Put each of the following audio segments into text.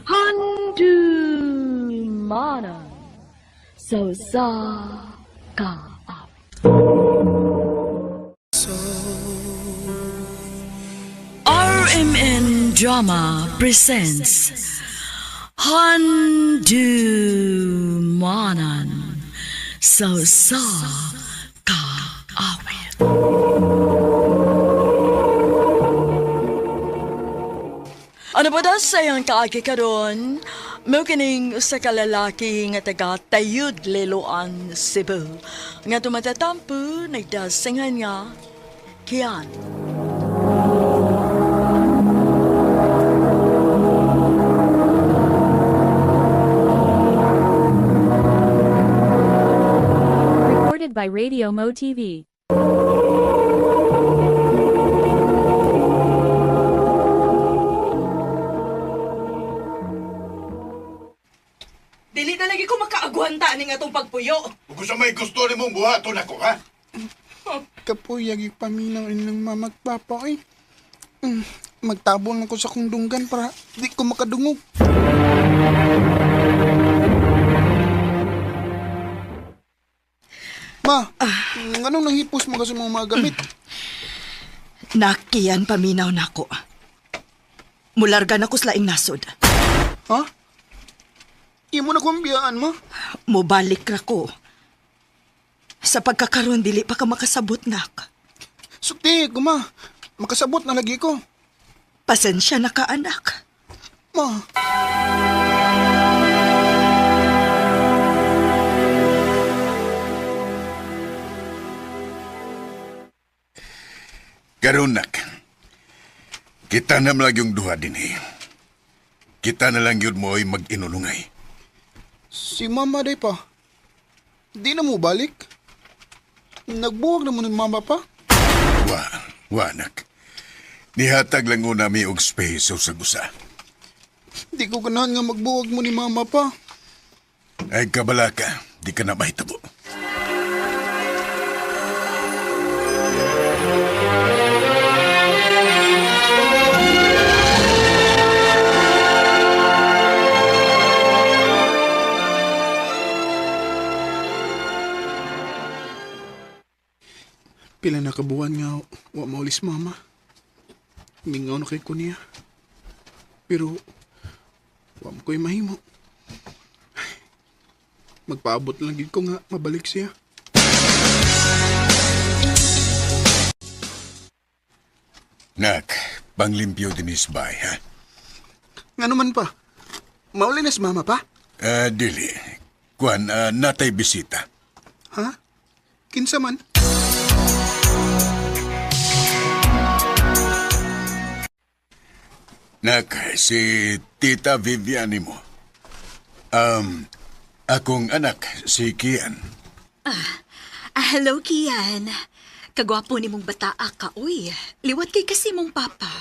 Handumanan sa usa ka awit. RMN Drama presents Handumanan sa usa ka awit. Ano ba daw sa iyang kaagi karon? Mao kining usa ka lalaki nga taga Tayud, Liloan, Cebu. Nga tumatatampo nagdasingan nga Kian. Recorded by Radio Mo TV. Dili na lagi ko makaagwanta ning atong pagpuyo. Kung sa may gusto ni mong buhaton ako, ha? Kapoy, agi paminaw ilang mama at papa eh. Magtabon lang ko sa kundunggan para di ko makadungog. Ma, anong nahipos mo kasi mga gamit? Nakiyan paminaw nako. Mularga na ko sa laing nasod. Ha? Imo na kong biyaan, ma. Mobalik ra ko. Sa pagkakaroon dili pa ka makasabot nak. Sukti ko, ma. Makasabot na lagi ko. Pasensya na ka anak. Ma, Karon nak. Kita na lang yung duha din eh. Kita na lang yun mo ay mag-inunungay. si mama day pa. Di na mo balik. Nagbuwag na mo ni mama pa. Wa, wa nak. Nihatag lang una mi og space sa usa. Di ko ganahan nga magbuwag mo ni mama pa. Ay kabalaka, di ka na mahitabo. Pila na kabuan nga wa maulis mama. Mingaw na kay ko niya. Pero wa mo ko'y mahimo. Magpaabot lang gid ko nga mabalik siya. Nak, panglimpyo dinis bay, ha? Nga naman pa. Mauli na si mama pa? Dili. Kuan, natay bisita. Ha? Kinsa man? Nak, si Tita Vivian mo. Akong anak, si Kian. Ah, hello, Kian. Kagwapo ni mong bataa ka, uy. Liwat kay kasi mong papa.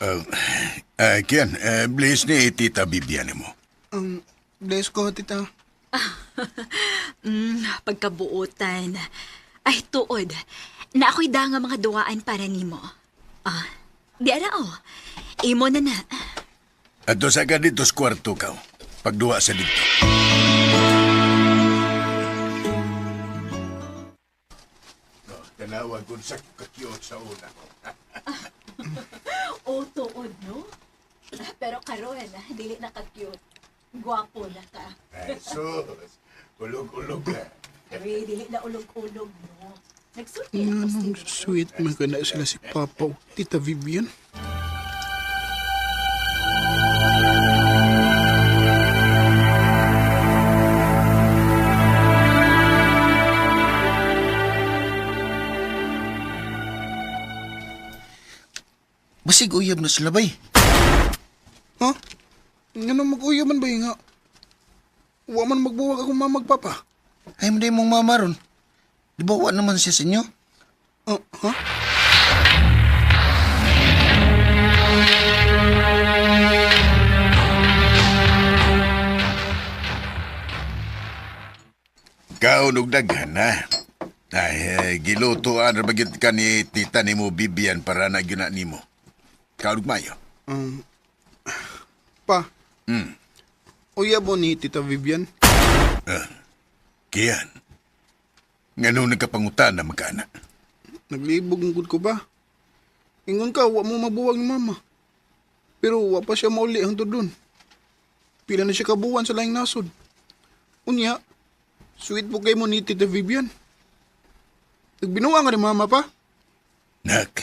Uh, Kian, please ni Tita Vivian mo. Bless ko, tita. Pagkabuotan. Ay, tuod. Na ako'y da nga mga duwaan para nimo. Ah, di ara oh. Imo na na. At sa ka dito sa kwarto ka. Pagduwa sa dito. No, tanawa kung sa kakiyot sa una. Oh, tuod, no? Pero karon, dili na ka-cute. Gwapo na ka. Ay, sus. Ulog-ulog ka. Ay, dili na ulog-ulog, no? Nagsulti Nga ako nung sweet man ka na sila si Papa o Tita Vivian. Basig uyab na sila bay. Ha? Nga nung mag-uya man ba nga? Wa man magbuwag akong mama magpapa. Ay mo mong mama ron. Di ba wa naman siya sa inyo? Ah, ha? Kaon og daghan na. Ay, gilutoan ra ba gyud ka ni tita nimo Vivian para na gyud na nimo. Kaon og mayo. Pa. Uya mo ni Tita Vivian. Kian, ngano nagkapangutan na magkaanak? Naglibog ang gud ko ba? Ingon ka, wa mo mabuwag ni mama. Pero wa pa siya mauli hangtod dun. Pila na siya kabuwan sa laing nasod. Unya, sweet po kay mo ni Tita Vivian. Nagbinuang ka ni mama pa. Nak,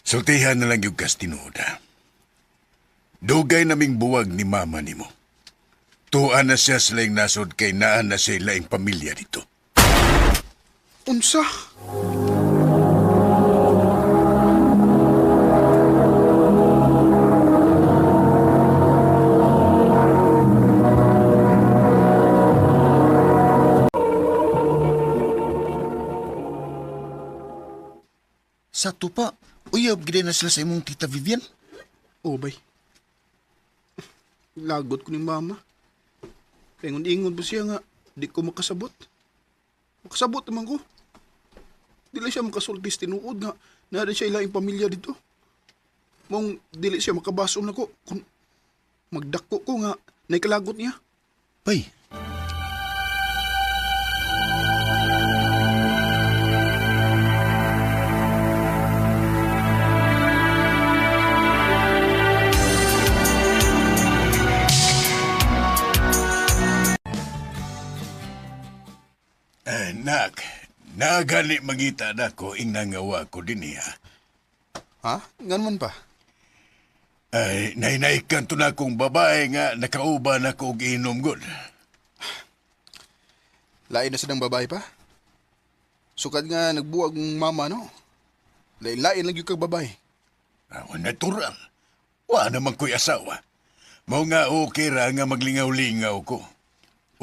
sultihan na lang yung kas tinuod, ha? Dugay naming buwag ni mama nimo. Tuan na siya sa laing nasod kay naan na siya laing pamilya dito. Unsa? Sa tupa, uyab gid na sila sa imong tita Vivian. Oh, bay. Lagot ko ni mama. Ingon-ingon pa siya nga, di ko makasabot. Makasabot naman ko. Di lang siya makasultis tinuod nga, naa siya ilaing pamilya dito. Mong dili siya makabasom nako kung magdako ko nga naikalagot niya. Bay. Eh, nak, nagali mangita na ko inangawa ko din niya. Ha? Ngan man pa? Ay, nainaikan to na akong babae nga nakauban ako og inom gud. Lain na sa babae pa. Sukad nga nagbuwag ng mama no. Lain-lain lang yung kag babae. Ako natural. Wa naman ko'y asawa. Mao nga okay ra nga maglingaw-lingaw ko.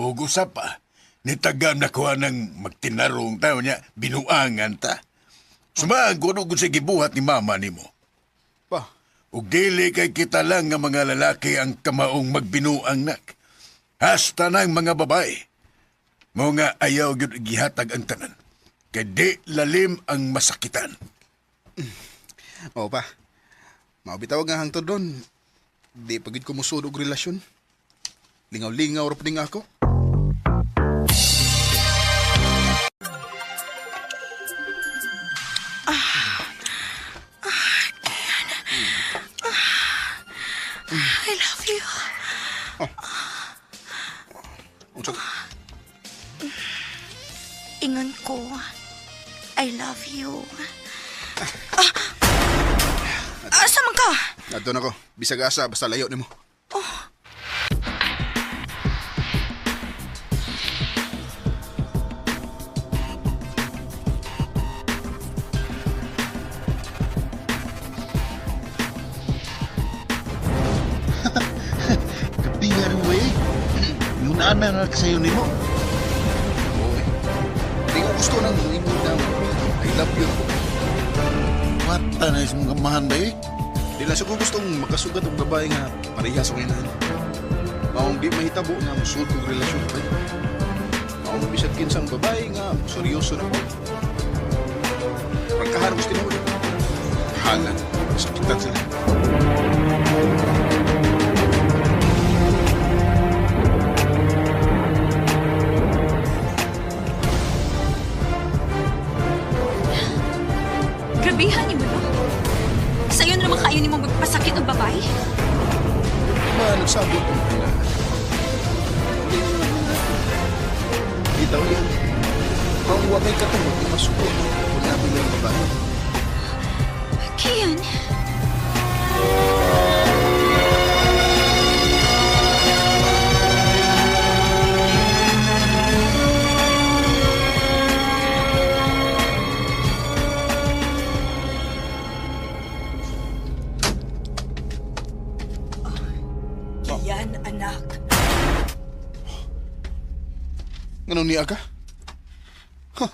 Ug usa pa, nitagam na ko ng magtinarong tao niya, binuangan ta. Sumaag ko sa gibuhat ni mama nimo. Pa, Ug dili kay kita lang nga mga lalaki ang kamaong magbinuang nak. Hasta nang mga babae. Mao nga ayaw gyud gihatag ang tanan. Kay di lalim ang masakitan. Oo pa. Maubitaw nga hangtod doon. Di pagid ko musud og relasyon. Lingaw-lingaw ra pud nga ako. I love you. Unsa Ingon ko, I love you. Ah! Asa man ka? Adto na ko. Bisag asa basta layo nimo. Kapinga rin mo eh. Yunaan na na sa'yo nimo. Oo eh. Di ko gusto nang ingon na I love you ako. Mata na isang kamahan ba eh. Di lang siguro gustong makasugat og babae nga pareha sa kinahan. Maong di mahitabo nga musud og relasyon pa. Maong bisag kinsang babae nga seryoso na ko. Pagkaharap sa tinuod. Halan, sakitan sila. Grabehan ni mo, no? Sayo na naman kayo ni mo magpasakit og babae. Di ba nagsabot ang kailangan? Bitaw yan. Kung wa kay katungod, di masuko. Kung nabi mo yung babae. Kian, Kian, anak. Ganun niya ka? Huh.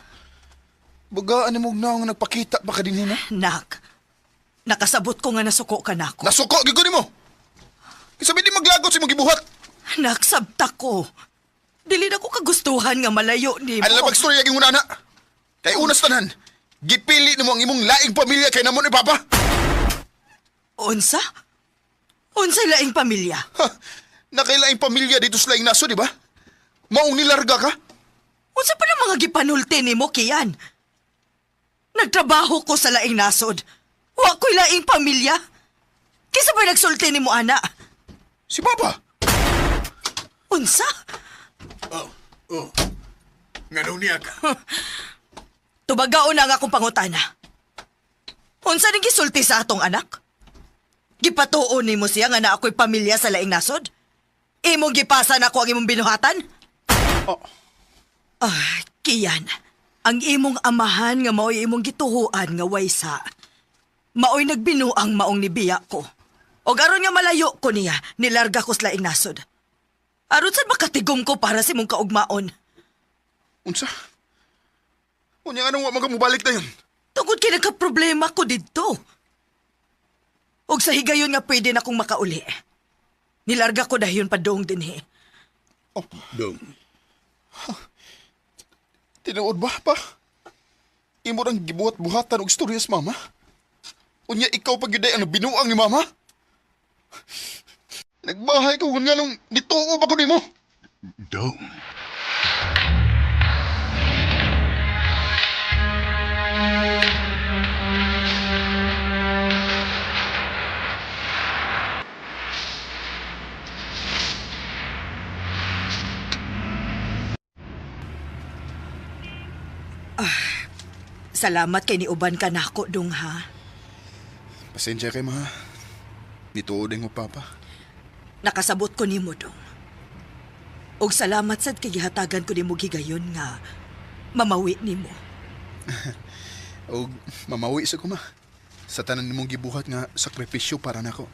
Bagaan ni mong naong nagpakita pa ka din na? Nak, nakasabot ko nga nasuko ka nako. Nasuko, gigo nimo! Isabi di maglagot si mong gibuhat! Nak, sabta ko. Dili na ko kagustuhan nga malayo nimo. Ano lang pagstorya ging una na? Kay unas tanan, gipili nimo ang imong laing pamilya kay namon ni Papa. Unsa? Unsay laing pamilya? Ha! Nakailaing pamilya dito sa laing naso, di ba? Maong nilarga ka? Unsa pa ng mga gipanulti nimo, Kian? Nagtrabaho ko sa laing nasod. Wa ko'y laing pamilya. Kisa ba nagsulti nimo, ana? Si Papa! Unsa? Oh, oh. Ngano niya ka? Tubagaon na ang akong pangutana. Unsa ning gisulti sa atong anak? Gipatuon nimo siya nga naa ako'y pamilya sa laing nasod? Imong gipasa na ako ang imong binuhatan? Oh. Ah, Kian, ang imong amahan nga mao'y imong gituhuan nga waysa. Mao'y nagbinuang maong nibiya ko. O aron nga malayo ko niya, nilarga ko sa laing nasod. Aron sad makatigom ko para sa imong kaugmaon. Unsa? Unya anong wa man ka mobalik na yun? Tungod kay nagka-problema ko didto. Og sa higayon nga pwede na kong makauli. Nilarga ko dayon padong dinhi. Dong. Tinuod ba pa? Imo rang gibuhat-buhatan og istorya sa mama? Unya ikaw pa gyud ay ang binuang ni mama? Nagbahay ko kung nganong nituo ba ko nimo? Dong. Salamat kay niuban ka nako dong ha. Pasensya kay ma. Nituo din mo papa. Nakasabot ko nimo dong. Og salamat sad kay gihatagan ko nimo gigayon nga mamawi nimo. Og mamawi sa ko ma. Sa tanan nimong gibuhat nga sakripisyo para nako.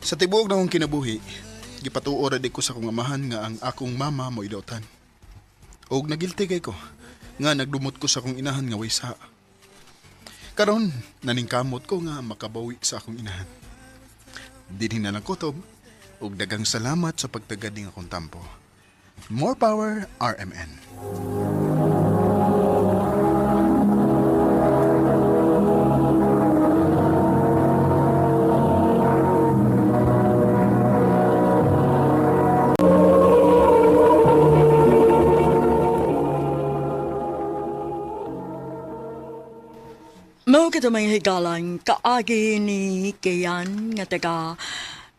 Sa tibuok na akong kinabuhi, gipatuo ra di ko sa akong amahan nga ang akong mama mo idotan. Og nagilti kay ko nga nagdumot ko sa akong inahan nga waysa. Karon naningkamot ko nga makabawi sa akong inahan. Dinhi na lang kutob ug daghang salamat sa pagtagad ning akong tampo. More power RMN. Mao kato mga higalang kaagi ni Kian nga taga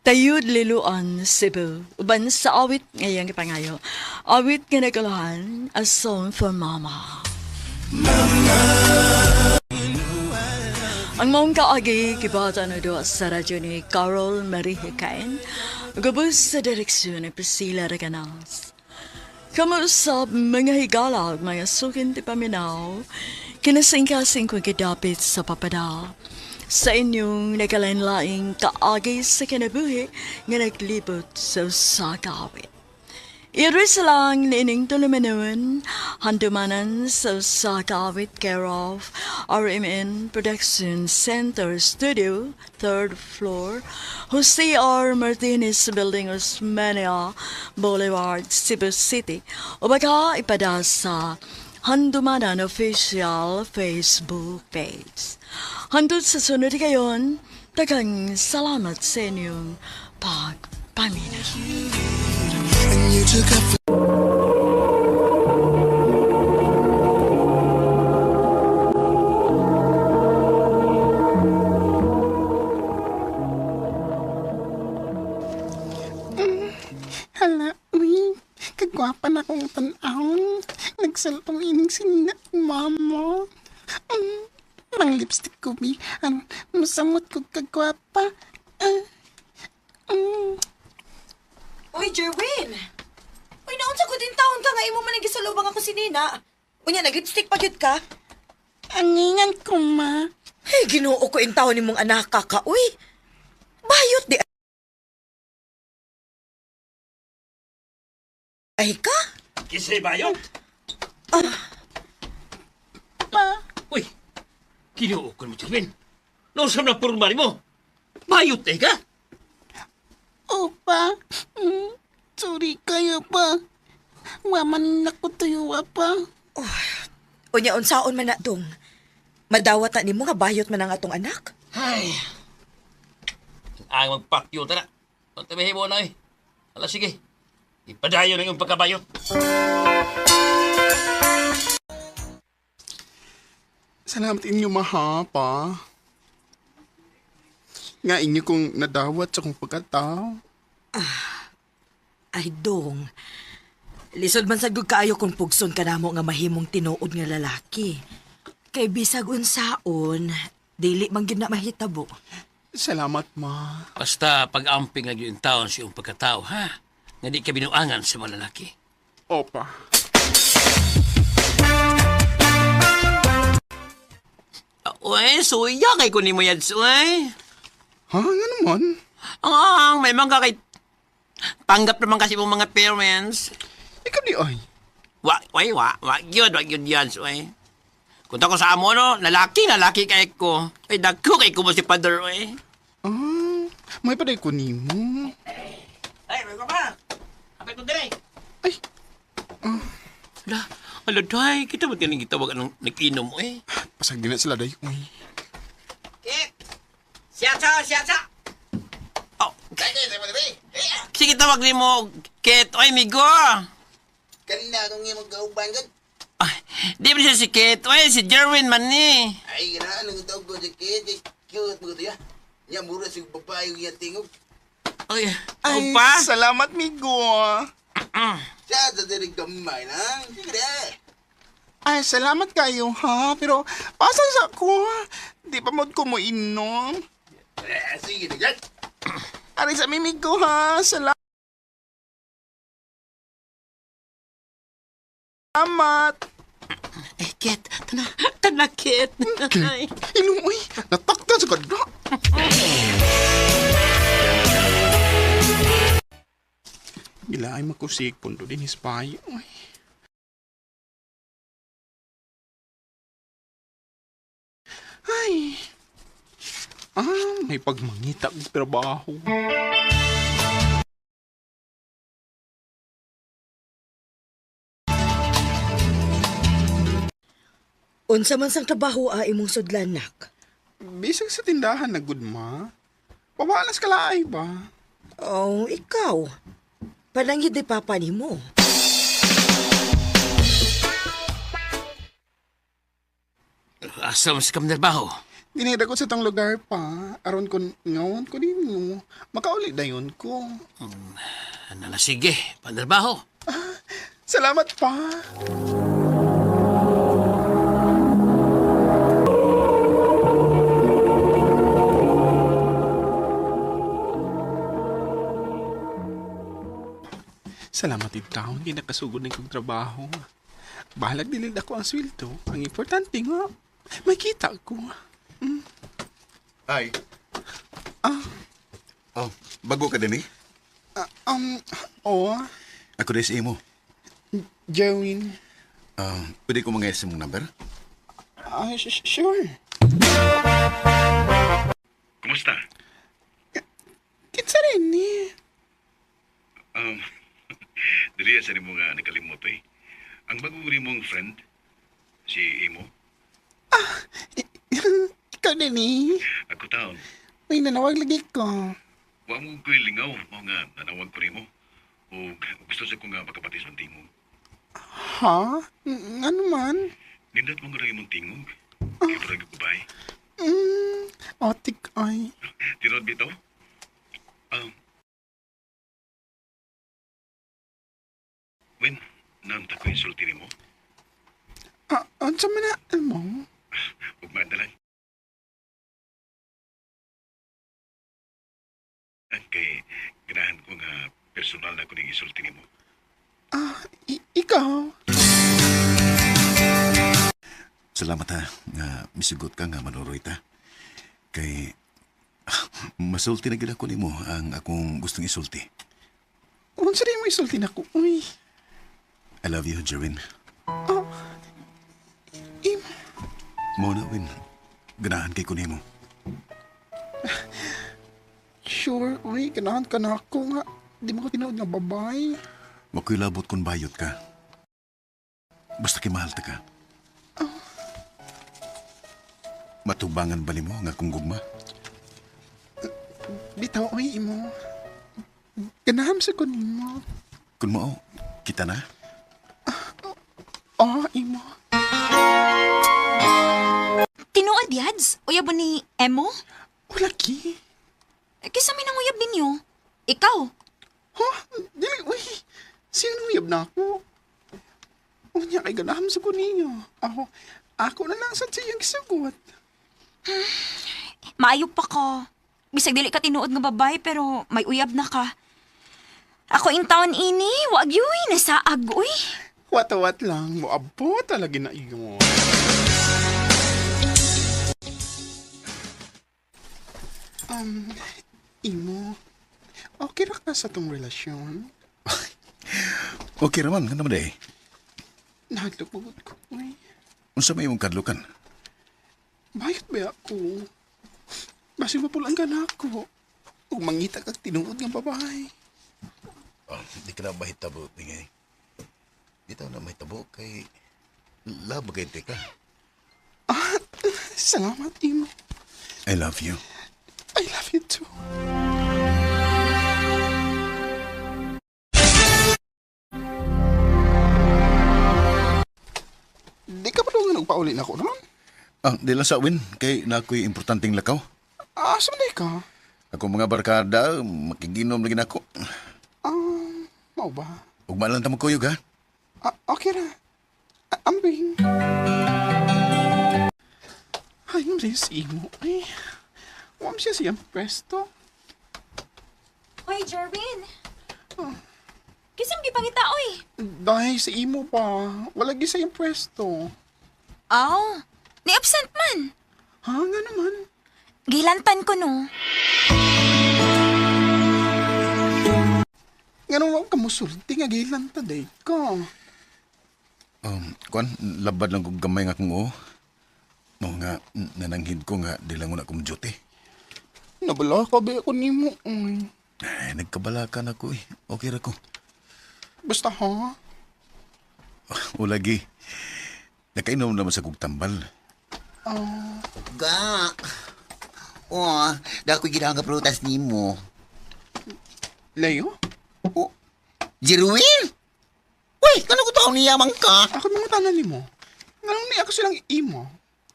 Tayud Liloan, Cebu. Uban sa awit ngayang gipangayo. Awit nga nagkalahan, A Song for Mama. Ang maong kaagi, kibata na doon sa radyo ni Carol Marie Hicain. Gabos sa direksyon ni Priscilla Reganas. Kamuusap mga higala ug mga sukin ti paminaw, kinasingkasing kong gidapit sa papada. Sa inyong nagkalain-laing kaagi sa kinabuhi nga naglibot sa usa ka awit. Iris lang niining tulumanon, handumanan sa usa ka awit care of RMN Production Center Studio, third floor, Jose R. Martinez Building, Osmania Boulevard, Cebu City. O baka ipada sa Handumanan Official Facebook page. Hantod sa sunod kayon, tagang salamat sa inyong pagpamina. Hala, uy. Kagwapa na akong tan-awon. Nagsalpong ining sinina mama. Mm, mang lipstick ko, bi. Ano, masamot ko kagwapa. Ah, mm. Uy, Jerwin! Uy, naunsa ko din taon ka nga imo man ang gisalubang ako si Nina. Unya, nag-lipstick pa gyud ka. Angingan ko, ma. Hey, Ginoo ko in taon nimong anak ka ka, uy. Bayot di ay ka? Kisay bayot? Pa, Uy, kinuukon mo, Jerwin. Nausam na purma mo. Bayot eh ka? opa. Mm, sorry kayo pa. Wa man nako tuyo pa. Unya unsaon man na dong. Madawat na nimo nga bayot man ang atong anak. Ay. Ang magpakyo ta na. Ang tabihin mo na eh. Ala, sige. Ipadayon ang iyong pagkabayot. Salamat inyo mahapa. Nga inyo kong nadawat sa kong pagkatao. Ay dong. Lisod man sad gud kaayo kung pugson ka namo nga mahimong tinuod nga lalaki. Kay bisag unsaon, dili man gyud na mahitabo. Salamat, ma. Basta pag-amping lang yung taon sa iyong pagkatao, ha? Nga di ka binuangan sa mga lalaki. Opa. Uy, suya kay kunin mo yan, uy. Ha? Nga naman? Ang, may mga kay... Tanggap naman kasi mong mga parents. Ikaw di ay. Wa, way, wa, wa, gyud, wa gyud yan, uy. Kung ako sa amo, no, lalaki, lalaki kay ko. Ay, dagko kay ko mo si father, uy. Ah, may paday ko nimo. Ay, may pa. Apay ko dire. Ay, Ala, ala, day, kita ba tining gitawag anong nag-inom, uy? pasag din na sila day. Uy. Kit! Siyasa, siyasa! Oh, sige, tawag ni mo, Kit. Oy, migo! Kanina akong imong kauban kan. Ay, di ba siya si Kit? Oy, si Jerwin man ni. Ay, ganahan ang tawag ko si Kit. Cute mo to ya. Nya mura si babae yung iyang tingog. Oy, Ay, opa. salamat, migo. Siya sa diri gamay lang. Sige na. Ay, salamat kayo, ha? Pero, pasan sa ko, ha? Di pa mod ko mo inom. Eh, sige na yan. Aray sa mimigo, ha? Salamat. Eh, Kit, tana, tana, Kit. Okay. Ilong, uy. Nataktan sa kadra. Gila ay makusik pundo din his payo. Uy. Ay. Ah, may pagmangita og trabaho. Unsa man sang trabaho a imong sudlan nak? Bisag sa tindahan na gud ma. Pawalas kalaay ba? Oh, ikaw. Panangyid ni papa nimo. Asa mo sa kamnerbaho? Dinida ko sa tong lugar pa. Aron ko ngawon ko ninyo. Makauli dayon ko. Ano na, sige, panderbaho. Salamat pa. Salamat in taon, hindi nakasugod ng kong trabaho. Bahalag dilid ako ang sweldo. Ang importante nga, makita ko. Ay. Ah. Oh, bago ka din eh. Ah, oo, Ako din sa imo. Jerwin. Ah, pwede ko mga mong number? Ah, sure. Kumusta? Kitsa rin eh. Um, dili sa nimo nga nakalimot eh. Ang bago ni mong friend, si Imo, Ikaw din eh. ako taon. May nanawag lagi ko. Wa mo ko'y lingaw, mao nga nanawag ko nimo. O gusto sa ko nga makapatis ng tingog. Ha? Ano man? Nindot mo nga imong tingog. Kaya parang gubay. Mm, otik ay. Tinod bitaw? Um, Wen, naunta ko insulti nimo. Ah, unsa man na, alam mo? Ug maandalan. Kay ganahan ko nga personal na ko ning isulti nimo. Ah, ikaw? Salamat ha, nga misugot ka nga manuroy ta. Kay masulti na gyud ako nimo ang akong gustong isulti. Unsa rin mo isulti na ko? Uy, I love you, Jerwin. ah, im, Mo na, Win. Ganahan kay ko nimo. sure, uy, ganahan ka na ako nga. Di mo ko tinuod nga babay. Wa ko'y labot kung bayot ka. Basta kay mahal ta ka. Matubangan ba nimo nga akong gugma? Bitaw, oy, imo. Ganahan sa ko nimo. Kung mao, kita na. Oh, imo. Tinuod, Yads? Uyab mo ni Emo? Ulaki. Kisa may nanguyab ninyo. Ikaw. Ha? Dili, uy. Sino uyab na ako? Unya kay ganahan sa ko ninyo. Ako, ako na lang sa siyang gisugot. Maayo pa ka. Bisag dili ka tinuod nga babae pero may uyab na ka. Ako in town ini, wag yuy, nasaag uy. Wat-wat lang, moabot talaga na iyon. Imo, okay ra ka sa tong relasyon? Okay raman, nga naman eh. Nahadlok ko, uy. Unsa may imong kadlukan? Bayot ba ako? Basi mapulaan ka na ako. Ug mangita kag tinuod nga babae. Oh, di ka na mahitabo, bingay. Di ta na mahitabo kay love kay teka. Ah, salamat, Imo. I love you. I love you too. Di ka pa nga nagpauli na ako naman? Ah, di lang sa win kay na ako'y importanteng lakaw. Ah, sa man ka? Ako mga barkada, makiginom lagi nako. Ah, mao ba? Ugma lang ta magkuyog ha. Ah, okay ra. Ah, ambing. Ay, ngam siya si Imo. Ay, wam siya siyang pwesto. Hoy, Jerwin. Kisam gipangita oy. Dahil sa imo pa, wala gi sa iyang pwesto. Aw, ni absent man. Ha, nga naman. Gilantan ko no. Nga naman ka musulti nga gilan ta day ka. Kuan, labad lang kog gamay nga akong oo. Mao nga, nananghid ko nga, di lang na akong duty. Nabala ka ba ako nimo? Uy. Ay, nagkabala ka na ko eh. Okay ra ko. Basta ha? O lagi, nakainom naman sa kog tambal. Ga. Oh, dako gid ang prutas nimo. Leo? Oh. Jerwin! Uy, kano ko taon niya man ka? Ako mga tanan nimo. Nganong ni ako silang imo?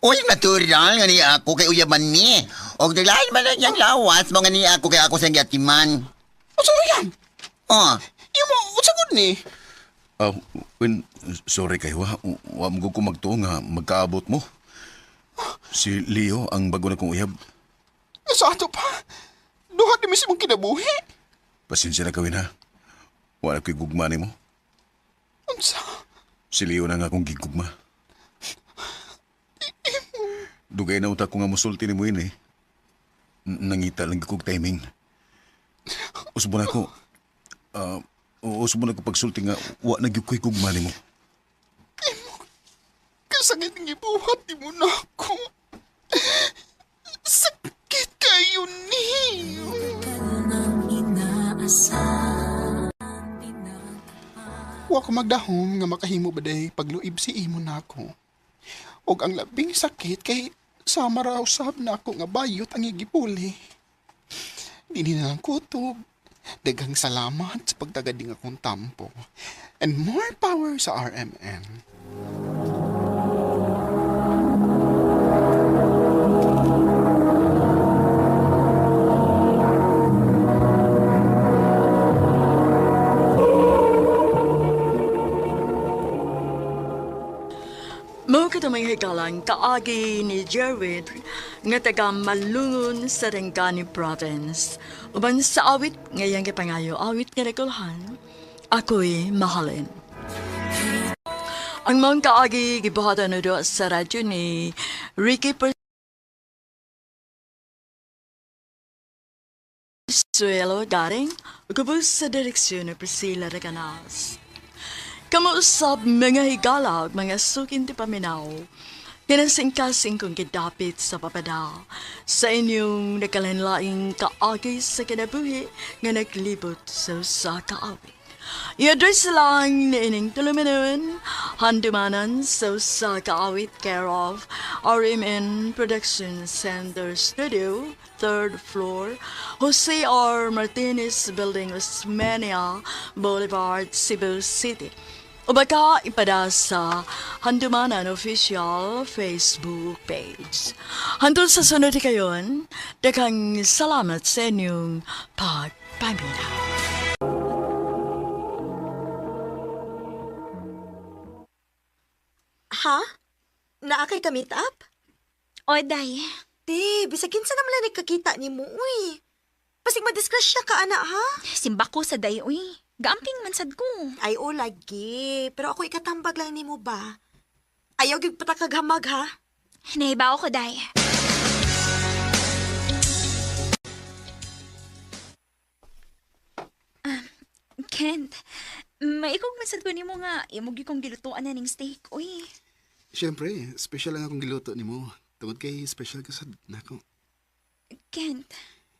Uy, natural nga niya ako kay uyaban ni. Og daglain man lang yang lawas mo nga niya ako kay ako siyang giatiman. Unsa yan? Oh, Imo, unsa gud ni? Ah, Win, sorry kayo ha. Wa mo ko magtuo nga magkaabot mo. Si Leo ang bago na kong uyab. Sa ato pa? Duha di mismo kinabuhi. Pasensya na kawin ha. Wala ko'y gugma nimo. Unsa? Si Leo na nga akong gigugma. Dugay na utak ko nga musulti ni mo yun eh. Nangita lang kog timing. Usbo na ko. Ah, usbo na ko pagsulti nga wa na gyud ko'y gugma nimo. Kasakit ng ibuhat di mo na ako. Sakit kayo ni. Wa ko magdahom nga makahimo ba day pagluib si imo na ako. Og ang labing sakit kay sama raw sab na ako nga bayot ang igipuli. Dini na lang kutob. Daghang salamat sa pagtagading akong tampo. And more power sa RMN. Mao kato mga higalang kaagi ni Jerwin nga taga Malungon sa Sarangani Province. Uban sa awit ngayang gipangayo awit nga nakulhan, ako'y mahalin. Ang mga kaagi gibuhatan na do sa radyo ni Ricky Persuelo Garing, ug sa direksyon ni Priscilla Reganas. Kamuusap mga higala ug mga sukin ti paminaw. Kinasingkasing kong gidapit sa papada sa inyong nagkalanlaing kaagi sa kinabuhi nga naglibot sa usa ka awit. I-address lang niining tulumanon, handumanan sa usa ka awit care of RMN Production Center Studio, third floor, Jose R. Martinez Building, Osmeña Boulevard, Cebu City. O baka ipada sa Handumanan Official Facebook page. Hantod sa sunod kayon, daghang salamat sa inyong pagpamina. Ha? Naa kay ka meet up? O, day. Te, bisag kinsa naman lang nagkakita ni mo, uy. Pasig madisgrasya ka, ana, ha? Simba ko sa day, uy. Gaamping man sad ko. Ay, o, lagi. Pero ako ikatambag lang nimo ba? Ayaw gyud patakaghamag, ha? Nahibaw ko, day. Ah, Kent, maikog man sad ko nimo nga imo gyud kong gilutuan na ning steak, uy. Siyempre, special lang akong giluto nimo. Tungod kay special ka sad nako. Kent,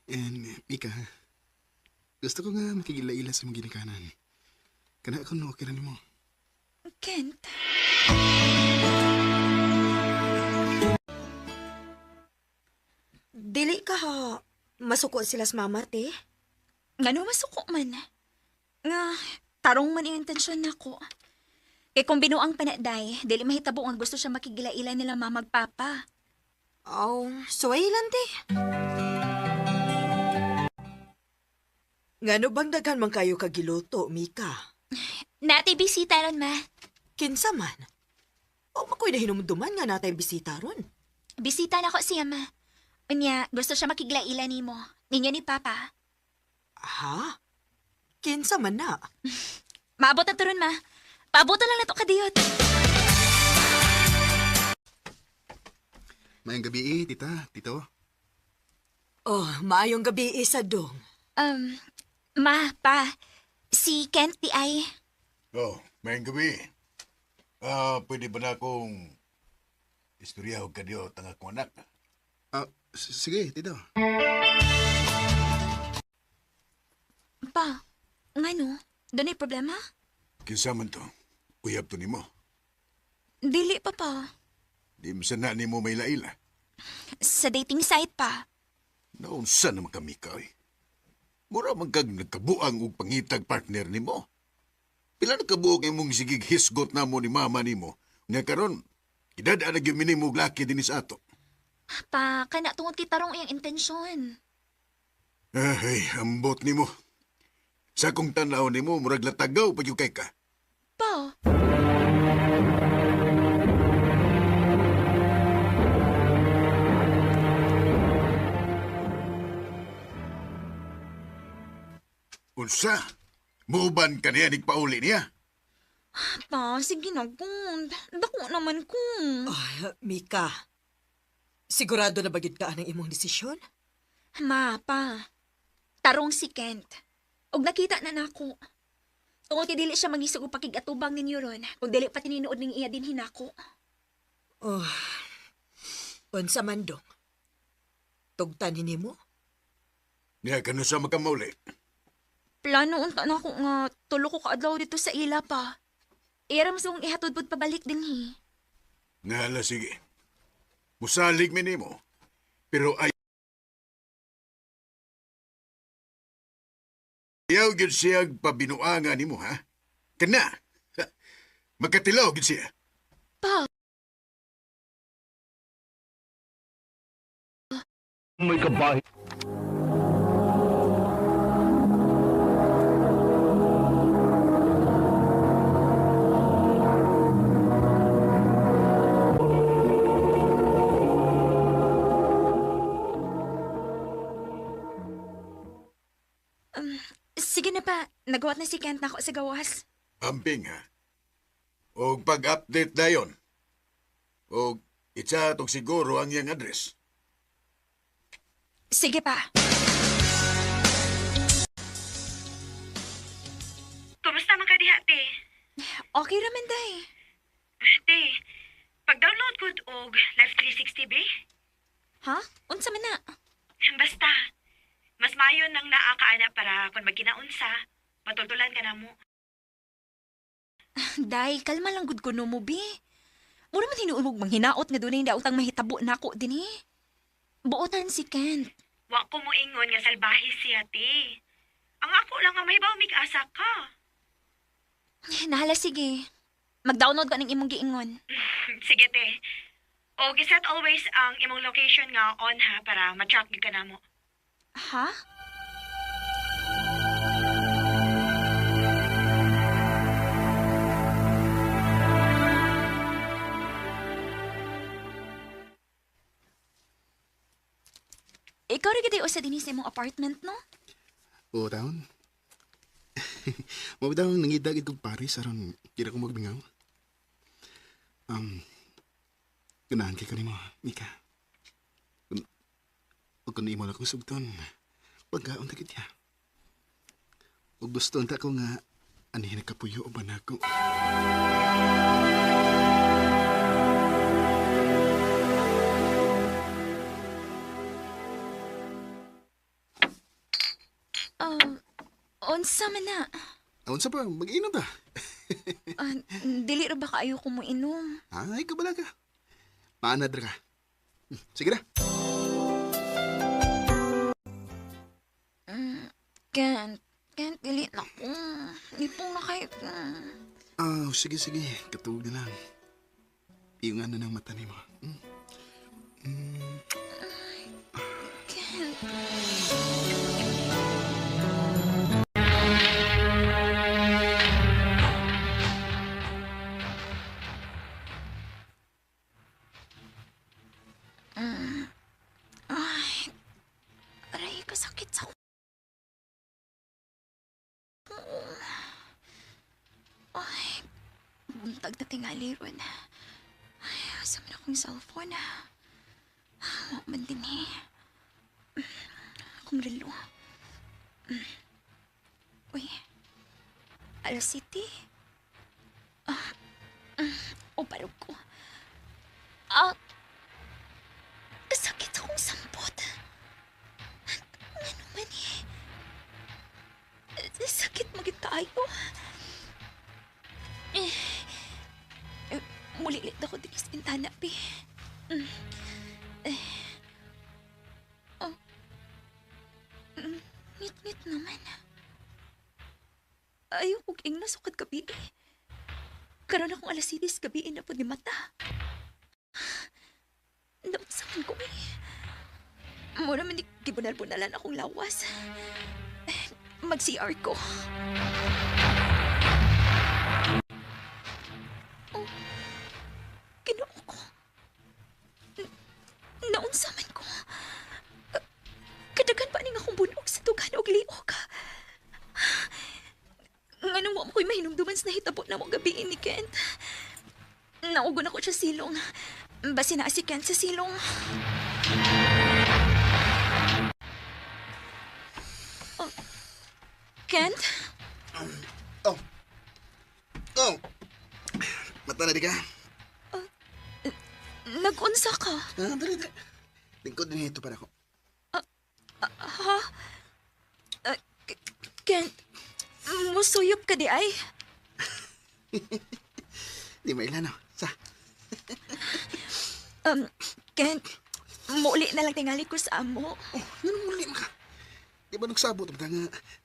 And Mika, gusto ko nga makigila-ila sa mga ginikanan. Kana ako no, okay ra nimo. Kent. Dili ka, ha? Masuko sila sa mama, te. Ngano masuko man? Nga, tarong man iyang intensyon nako. Kay kung binuang panaday, dili mahitabo ang gusto siya makigila-ila nila mama ug papa. Oh, suway lang, te. Ngano bang daghan man kayo kagiluto, Mika? Nati bisita ron, ma. Kinsa man? O makoy na hinumduman nga natay bisita ron. Bisita na ko siya, ma. Unya, gusto siya makiglaila nimo. Ninyo ni Papa. Ha? Kinsa man na? Maabot na to ron, ma. Paabutan lang na to kadiyot. Mayang gabi eh, tita, tito. Oh, maayong gabi isa dong. Ma, pa, si Kent di ay. Oh, mayang gabi. Pwede ba na akong istorya og kadyo tang akong anak? Ah, sige, tito. Pa, ngano? Doon ay problema? Kinsa man to? Uyab to nimo. Dili pa pa. Di man na nimo may laila. Sa dating site pa. Naunsa naman kami ka eh. Mura man kag nagkabuang og pangitag partner nimo. Pila na kabuok imong sigig hisgot namo ni mama nimo. Nga karon, idadaan na gyud minimo og laki dinhi sa ato. Pa, kana tungod kay tarong iyang intensyon. Ay, ambot nimo. Sa akong tan-aw nimo, murag latagaw pa gyud kay ka. Pa, Unsa? Muuban ka niya nigpauli niya. pa, sige na, Gund. Dako naman ko. Ay, Mika, sigurado na ba gyud ka ang imong desisyon? Ma, pa. Tarong si Kent. Og nakita na nako. Tungod kay dili siya mangisog og pakigatubang ninyo ron, kung dili pa tinuod ning iya din hinako. Oh, unsa man dong? Tugtan nimo? Niya kanu sa makamauli. Plano unta nako nga tulo ko kaadlaw dito sa ila pa. Ira mas kong ihatod pud pabalik dinhi. Ngala sige. Musalig mi nimo. Pero ay ayaw gyud siya pabinuanga nimo ha. Kana. Ha, makatilaw gyud siya. Pa, sige na pa. Nagawat na si Kent nako sa gawas. Amping ha. Og pag-update dayon. Og itsa tog siguro ang iyang address. Sige pa. Kumusta man ka diha, te? Okay ra man day. Te, pag-download ko og Life 360, be? Ha? Unsa man na? Basta, mas mayo nang naa ka ana para kung magkinaunsa, matultulan ka na mo. Day, kalma lang gud kuno mo, bi. Mura man tinuod mong manghinaot nga dunay daotang mahitabo nako dinhi. Buotan si Kent. Wa ko moingon nga salbahe siya, te. Ang ako lang nga may mig asa ka. Nahala, sige. Mag-download ka ng imong giingon. Sige, te. O giset always ang imong location nga on ha para ma-track gyud ka namo. Ha? Ikaw ra gid usa dinhi sa imong apartment, no? Oo, taon. Mao daw nangita gid kog Paris aron di na ko magbingaw. Um, ganahan kay kanimo, Mika. Kun ug kun imo na kong sugton, pagkaon ta gid ya. Ug gusto unta ko nga anihin nagkapuyo uban nako. Unsa man na? Unsa pa, mag-inom ta. Ah, dili ra ba kaayo ko moinom? Ay, kabala ka. Maanad ra ka. Sige na. Kent, Kent, dili na ko. Nipong na kayo. Ah, sige, sige. Katulog na lang. Iyong ano ng mata nimo. Hmm? Kent. Ay, aray, kasakit sa Ay, buntag na tingali ron. Ay, asa man akong cellphone. Wa man din eh. Akong relo. Uy, alas city. Ah, o parog ko. Ah, sakit akong sampot. Ano man eh. Sakit magit kaayo. Eh, eh, mulilit ako din sa bintana, pi. Eh. Oh. Ngit-ngit naman. Ayaw kong ingna sukad gabi eh. Karon akong alas 6 gabi na po ni mata. Naunsaman ko eh. Mura man di gibunal-bunalan akong lawas. Eh, mag-CR ko. Oh, Ginoo ko. Naunsaman ko. Kadagan pa ning akong bunog sa dugan og liog. Nganong wa mo ko'y mahinumduman sa nahitabo na mo gabi ni Kent. Naugon ako sa silong. Basi na si Kent sa silong. Oh, Kent? Oh. Oh. Mata na di ka. Nag-unsa ka? Ah, dali, dali. Lingkod din ito para ko. Ha? Ah, Kent, musuyop ka di ay? Di mailano. Sa. Kent, muuli na lang tingali ko sa amo. Oh, ganun muli ka. Di ba nagsabot ba nga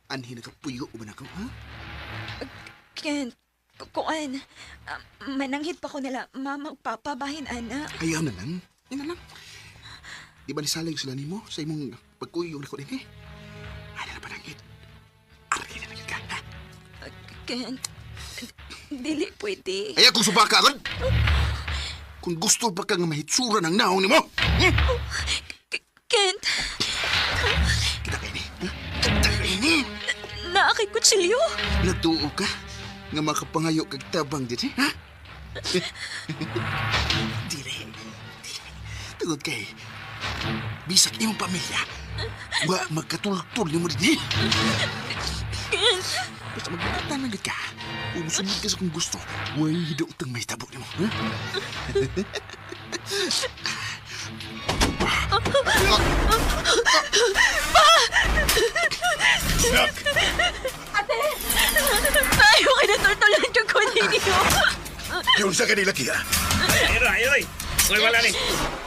anhin nakapuyo ba na ko, ha? Kent, kuan, mananghid pa ko nila mama ug papa bahin ana. Ayaw na lang. Yan na lang. Di ba nisalig sila nimo sa imong pagkuyog na ko din eh? Ano na panangit? Arki na lang ka, ha? Kent, dili pwede. Ayaw kung subaka agad! Kung gusto pa ka nga mahitsura ng naong nimo! Hmm? Kent, Kita kayo ni. Ha? Kita kayo ni! naa kay kutsilyo. Natuo ka nga makapangayo kag tabang din, eh, ha? Dire, dire. Tungod kay, bisag imong pamilya, wa magkatultol nimo din, eh. Basta magbata lang gid ka. Ug musunod ka sa kung gusto, way hidaotang may tabo nimo, ha? Nak! Ate! Kaayo kay natultulan ko ko ninyo. Yun sa kanila kiya. Ay, ay, ay. Uy, wala ni.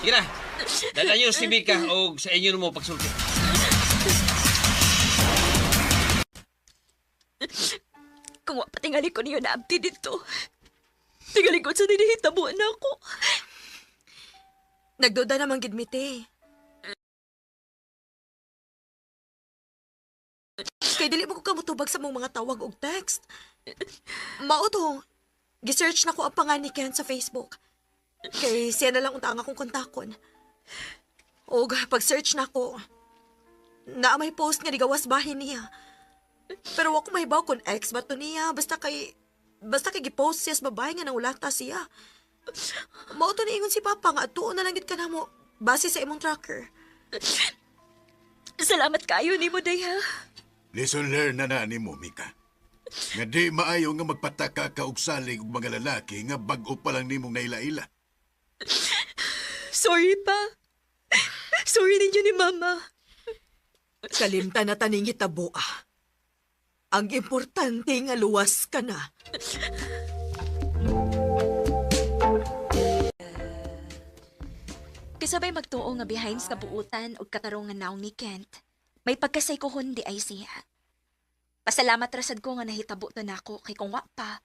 Sige na. Dala niyo si Mika o sa inyo mo pagsulti. Kung wa patingali ko niyo naabti dito. Tingali ko sa dinihitabo na ako. Nagduda naman gid mi, te. Kay dili mo ko kamutubag sa mong mga tawag og text. Mao to. Gisearch na ko ang pangan ni Ken sa Facebook. Kay siya na lang unta ang akong kontakon. Og pag-search na ko, naa may post nga nigawas bahin niya. Pero wa ko mahibaw kung ex ba to niya. Basta kay gipost siya sa babae nga nangulata siya. Mao to niingon si Papa nga atuon na lang gid ka namo base sa imong tracker. Salamat kayo nimo day ha. Lesson learned na na ni mo, Mika. Nga di maayo nga magpataka ka og salig og mga lalaki nga bag-o pa lang nimong naila-ila. Sorry pa. Sorry ninyo ni Mama. Kalimtan na taning hitabo ah. Ang importante nga luwas ka na. Kasabay magtuo nga behind sa buutan ug katarungan naong ni Kent. May pagkasaykohon di ay siya. Pasalamat rasad ko nga nahitabo to nako kay kung wa pa.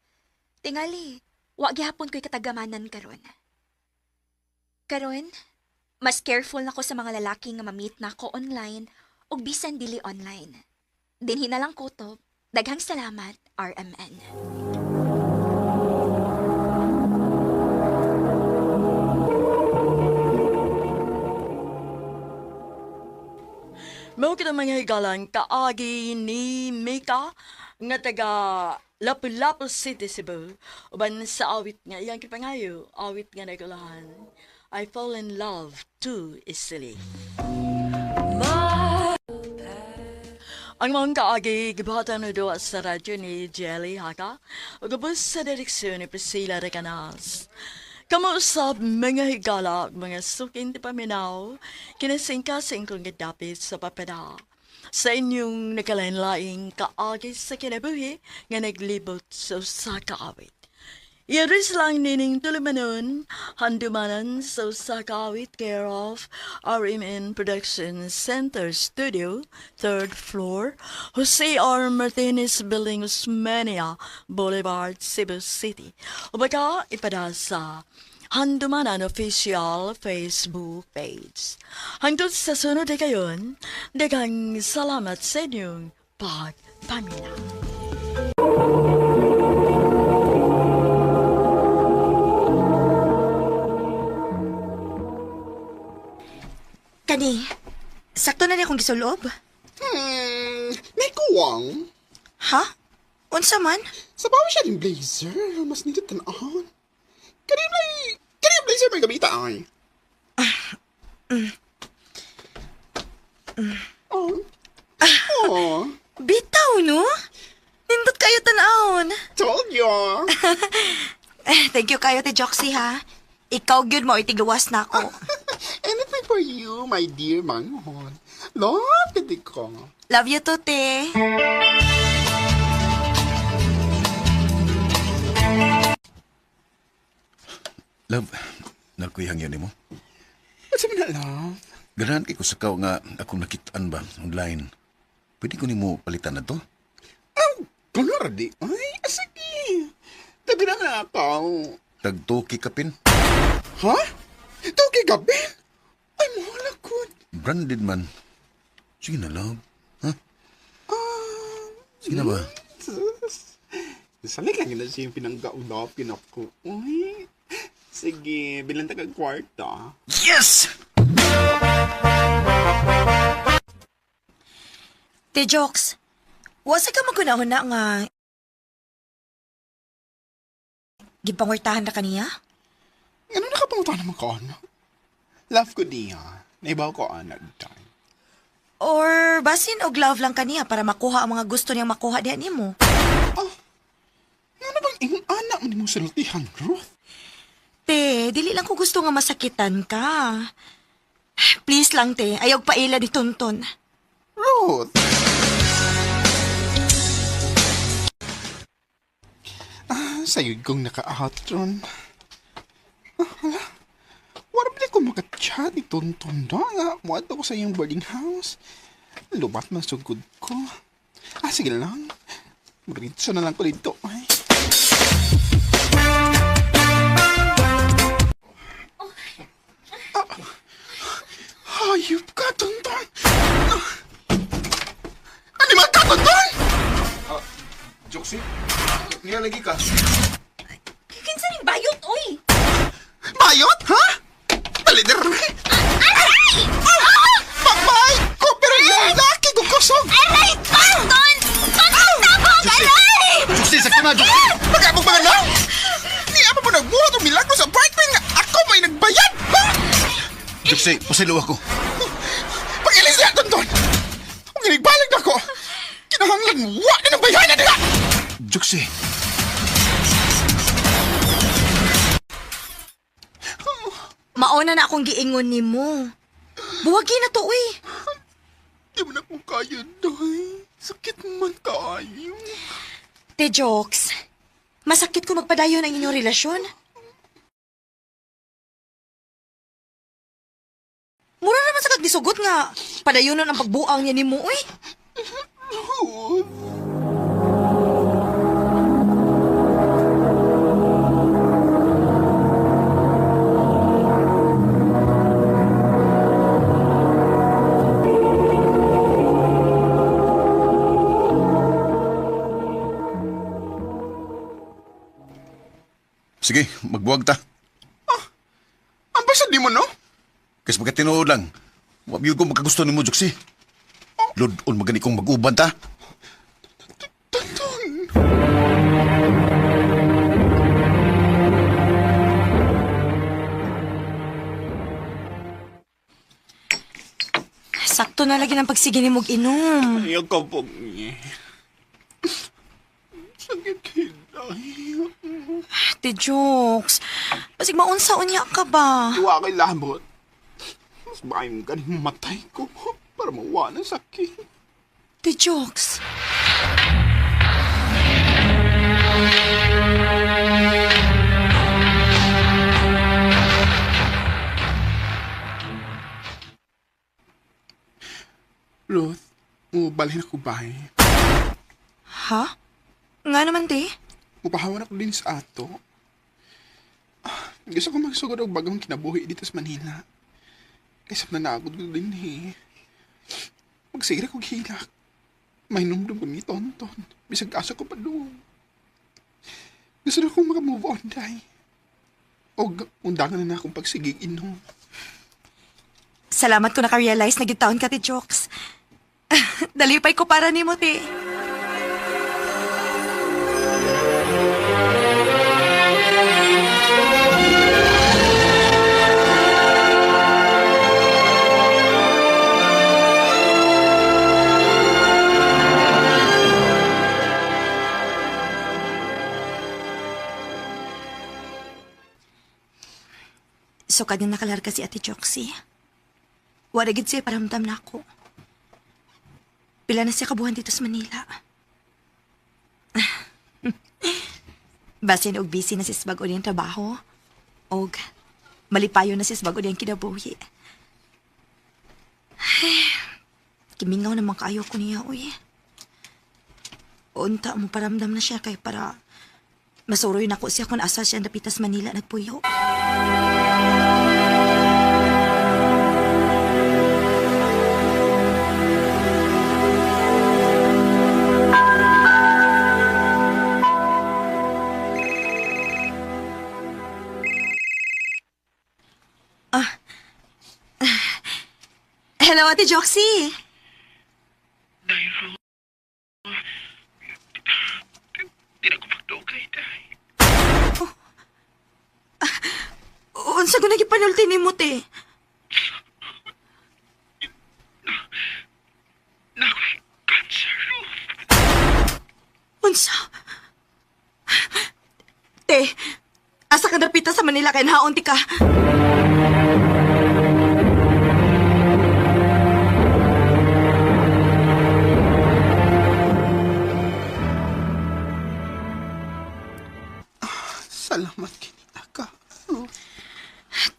Tingali, wa gihapon ko'y katagamanan karon. Karon, mas careful nako sa mga lalaki nga ma-meet nako online ug bisan dili online. Dinhi na lang kutob. Daghang salamat, RMN. Mao kita mga higalan kaagi ni Mika nga taga Lapu-Lapu City, Cebu. Uban sa awit nga iyang kipangayo, awit nga nagulahan. I fall in love too easily. Ang mga kaagi, gibuhatan na doon sa radyo ni Jelly Haka, ug ubos sa direksyon ni Priscilla Recanas. Kamuusap mga higala, ug mga suking ti paminaw, kinasingkasing kong gadapit sa papada. Sa inyong nakalain-laing kaagi sa kinabuhi nga naglibot sa usa ka awit. Iyaris lang nining tulumanon, handumanan sa usa ka awit care of RMN Production Center Studio, third floor, Jose R. Martinez Building, Osmeña Boulevard, Cebu City. O baka ipada sa Handumanan Official Facebook page. Hangtod sa sunod na kayon, daghang salamat sa inyong pagpamina. Kani, sakto na niya akong gisulob. May kuwang. Ha? Unsa man? Sa bawi siya din blazer. Mas nindot tanahon. Kani blazer may gamita ay. Oh. Oh. Bitaw, no? Nindot kayo tanahon. Told you. Eh, thank you kayo, te Joxy, ha? Ikaw gyud mo itigluwas na ako. Anything for you, my dear manghon. Love gid ko. Love you too, te. Love, nagkuyang yun mo. What's man na, love? Ganahan kay ko sa kao nga akong nakitaan ba online. Pwede ko nimo palitan na to? Oh, kunwari di. Ay, ah, sige. Tabi na nga ako. Tagtuki kapin. Ha? Tuki gabi? Ay, mahal ako. Branded man. Sige na, love. Ha? Sige na ba? Sus. Salik lang yun na siya yung pinanggaulapin ako. Uy. Sige, bilang taga kwarta. Yes! Te Jox, wasa ka magkunahon na nga gipangwartahan na kaniya? Ano nakapangutan naman ko, ano? Love ko niya. Naibaw ko, anak, time. Or basin og love lang kaniya para makuha ang mga gusto niyang makuha diha nimo. Ah, ano bang ingon anak mo ni mong sultihan, Ruth? Te, dili lang ko gusto nga masakitan ka. Please lang, te. Ayaw paila ni Tonton. Ruth! Sayod kong naka-out ron. Ah, hala. Wala ba ko makachat ni Tonton do nga muadto ko sa iyong boarding house. Lubat man sugod ko. Ah, sige lang. Muritso na lang ko dito. Ay. Ah, hayop ka, Tonton! Ano man ka, Tonton? Joxy, niya lagi ka. Kinsa ning bayot, oy? Bayot, ha? Dali, dali. Aray! Ah! Pamay ko, pero lalaki ko kusog. Aray! Tonton! Tonton, tabog! Aray! Joxy, sakto na, Joxy! Pag-abog mga lang! Niya pa po nagbuhat og milagro sa apartment nga ako may nagbayad! Ha? Joxy, pasilo ako. Pag-ilis niya, Tonton! Kung ginigbalik na ko, kinahanglan wa na ng bayanan nila! Joxy! Mauna na akong giingon nimo. Buwagi na to, uy. Di mo na ko kaya, day. Sakit man kaayo. Te jokes. Masakit kung magpadayon ang inyong relasyon. Mura naman sa kagdisugot nga. Padayonon ang pagbuang niya nimo, uy. Ruth. Sige, magbuwag ta. Ang basta di mo, no? Kasi pagka tinuod lang, wag yun ko makagusto ni mo, Joxy. Ludon magani kong mag-uban ta. Tonton! Sakto na lagi ng pagsige ni mog inom. Ayaw ka po niya. Sakit kay day. Te jokes. Basig maunsa unya ka ba? Iwa kay labot. Mas maayong ganing mamatay ko para mawa ng sakit. Te jokes. Ruth, mubalhin ako bahay. Ha? Nga naman, te. Mupahawan ako din sa ato. Ah, gusto ko magsugod og bagong kinabuhi dito sa Manila. Kaysa nanagod ko din eh. Magsigira kog hilak. May numdum ko ni Tonton. Bisag asa ko pa doon. Gusto na kong makamove on, day. Og undangan na na akong pagsigig inom. Salamat ko naka-realize na gitaon ka, te jokes. Dalipay ko para nimo, te. Sukad nga nakalarga si Ate Joxy. Wala gid siya paramdam na ako. Pila na siya kabuhan dito sa Manila. Basin og busy na si bago niyang trabaho. Og malipayo na si bago niyang kinabuhi. Kimingaw naman kaayo ko niya, uy. Unta mo paramdam na siya kay para masuroy na ko siya kung asa siya napitas Manila nagpuyo. Hello, Ate Joxy. Di na ko magdugay, day. Unsa ko nagipanulti nimo, te? Nakoy cancer, Ruth. Unsa? Te, asa ka dapita sa Manila kay nahaon ti ka?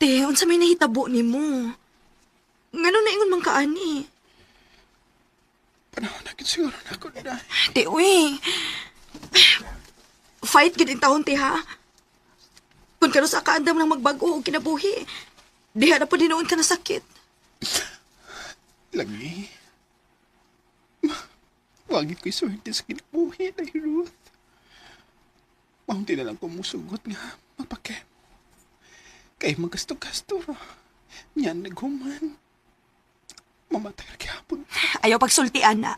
Te, unsa may nahitabo nimo? Ngano naingon man ka ani? Panahon na siguro na ako na. Te, uy. Fight gid intawon te ha. Kung kano sa kaandam lang magbag-o og kinabuhi, diha na po dinoon ka nasakit. Lagi. Wagit ko'y swerte sa kinabuhi na Ruth. Maunti na lang ko musugot nga magpake. Kay magasto-gasto ra. Nyan naghuman. Mamatay ra gihapon. Ayaw pagsultian na.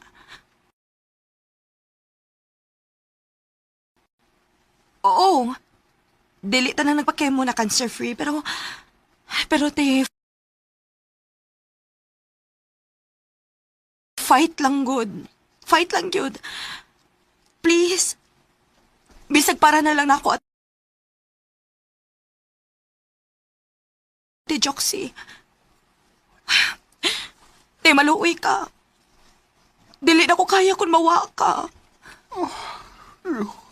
Oo. Dili ta na nagpakemo na cancer-free, pero... Pero te... Fight lang good. Fight lang good. Please. Bisag para na lang nako at Te Joxy. Te, maluoy ka. Dili na ko kaya kung mawa ka. Oh, Ruth.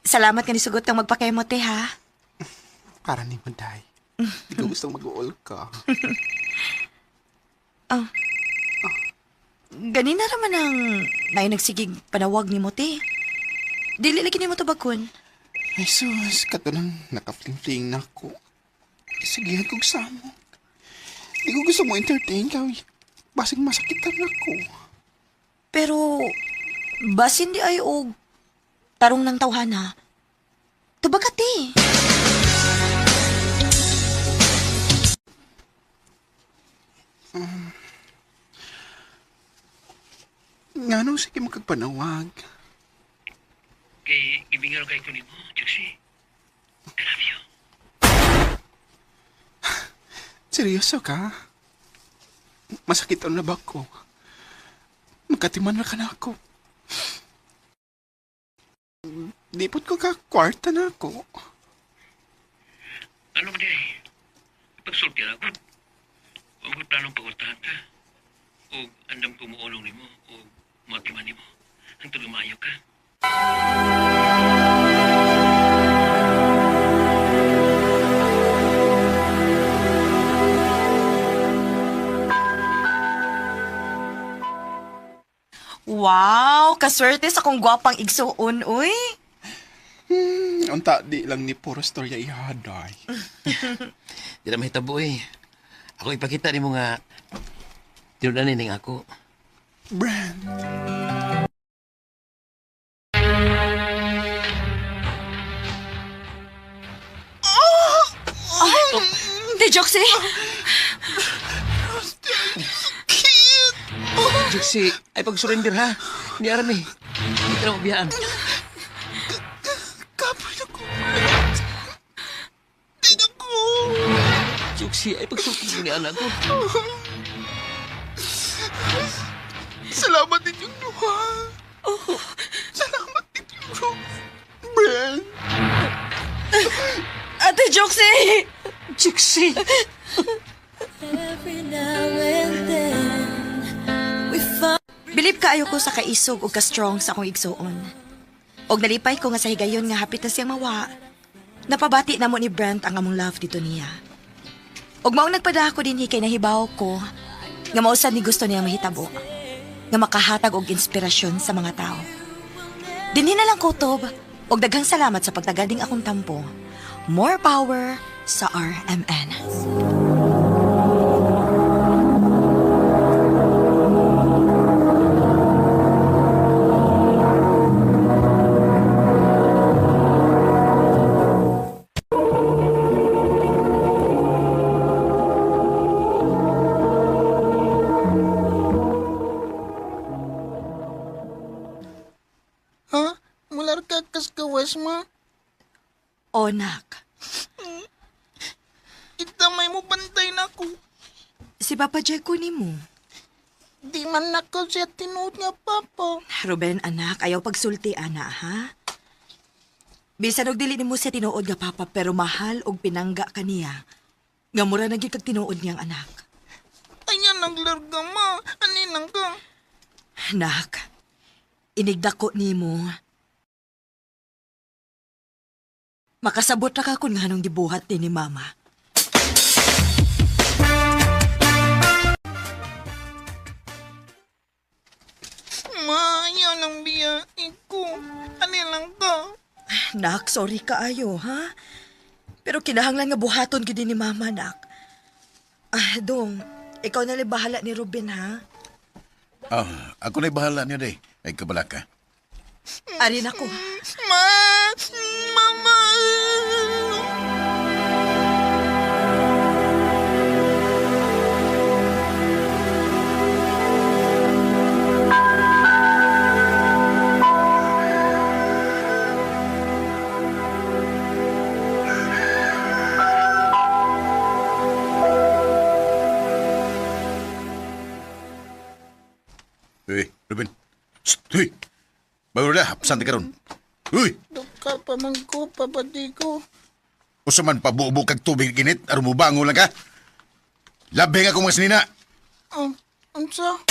Salamat nga nisugot kang magpakemo, te, ha? Para ni mo, Day. Di ko gustong mag-uol ka. Oh. Ganina raman ang naay nagsigig panawag ni mo, te. Dili lagi nimo tubagkon. Ay, sus, kato lang nakafling-fling na ako. Isigihan kong samo. Di ko gusto mo entertain ka. Basig masakitan ako. Pero, basin di ay og tarong ng tawhana. Tubag ka, te. Nga nung sige magkagpanawag. Kay gibingan kay ko nimo, Juxi. I love you. Seryoso ka? Masakit ang nabak ko. Magkatiman na ka na ako. Di po't ko ka kwarta na ako. Ano ba di? Pagsulti na ako. Huwag ko'y planong pagultahan ka. O andam ko muulong nimo o matiman nimo. Hangtod lumayo ka. Wow, kaswerte sa kong gwapang igsuon, uy. Unta di lang ni puro storya ihaday. Di na mahitabo eh. Ako ipakita nimo nga tinudan ning ako. Brand. Te, Joxy. Juxi, ay pag-surrender ha. Ni Army. Hindi ka na mabiyaan. Kapoy na ko. Di na ko. Juxi, ay pagsulti ni anak ko. Salamat ninyong duha. Salamat ninyong Ruth. Brand. Ate Joxy! Juxi! Bilib kaayo ko sa kaisog ug ka-strong sa akong igsuon. Og nalipay ko nga sa higayon nga hapit na siyang mawa. Napabati na mo ni Brent ang among love dito niya. Og maong nagpada ako dinhi kay nahibaw ko nga mausad ni gusto niya mahitabo. Nga makahatag og inspirasyon sa mga tao. Dinhi na lang kutob og daghang salamat sa pagtagading akong tampo. More power sa RMN. Ha? Mular ka kaskawas ma? O nak, Itamay mo bantay na ko. si Papa Jeko ni mo. Di man nako siya tinuod nga papa. Ruben, anak, ayaw pagsulti, ana, ha? Bisan og dili nimo siya tinuod nga papa pero mahal og pinangga kaniya. Nga mura na gyud kag tinuod niyang anak. Ayan ang larga, ma. Aninang ka? Nak, inigdako nimo. Makasabot ra ka kung nganong gibuhat ni mama. Ma, yan ang biya. Iko. Aninang ka? Nak, sorry kaayo, ha? Pero kinahanglan nga buhaton gid ni mama, nak. Ah, dong, ikaw na lang bahala ni Ruben, ha? Ah, ako na'y bahala niya, day. Ay, kabala ka. Ari na ko. Ma! Mama! Uy, Ruben. Shh, uy. Bago na, hapsan ka ron. Uy, Duka pa man ko, Papa Digo. usa man pabubo kag tubig ginit, aron mubango lang ka. Labi nga akong mga sinina. Oh, unsa?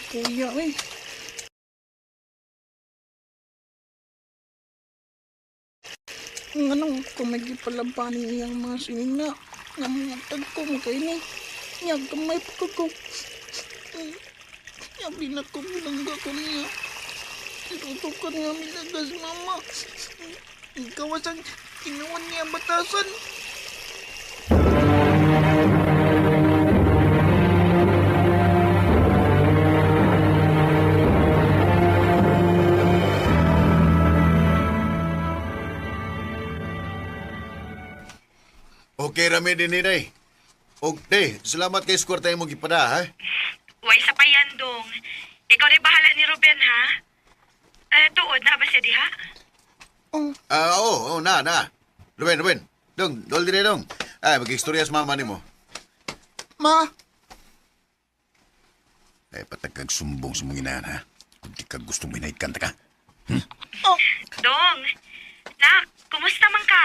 Kuya, eh. Nganong kung may gipalabanin iyang mga sinina, nga mga tagko mo kayo ni, niya gamay pa ko. Yabi na ko, binangga ko niya. Tinutukan nga milagas, mama. Ikaw asang kinuha niya batasan. Okay rami din ni day. Og day, salamat kay score tayo mong gipada, ha? Way sa payan, dong. Ikaw na bahala ni Ruben, ha? Eh, tuod na ba siya diha? Oh, Ah, oo, oh, na, na. Ruben, Ruben. Dong, dol dire dong. Ay, mag-istorya sa mama nimo. ma, Ay, patag kag sumbong sa mong inahan, ha? Kung di ka gusto mo inahikanta ka. oh, Dong, nak, kumusta man ka?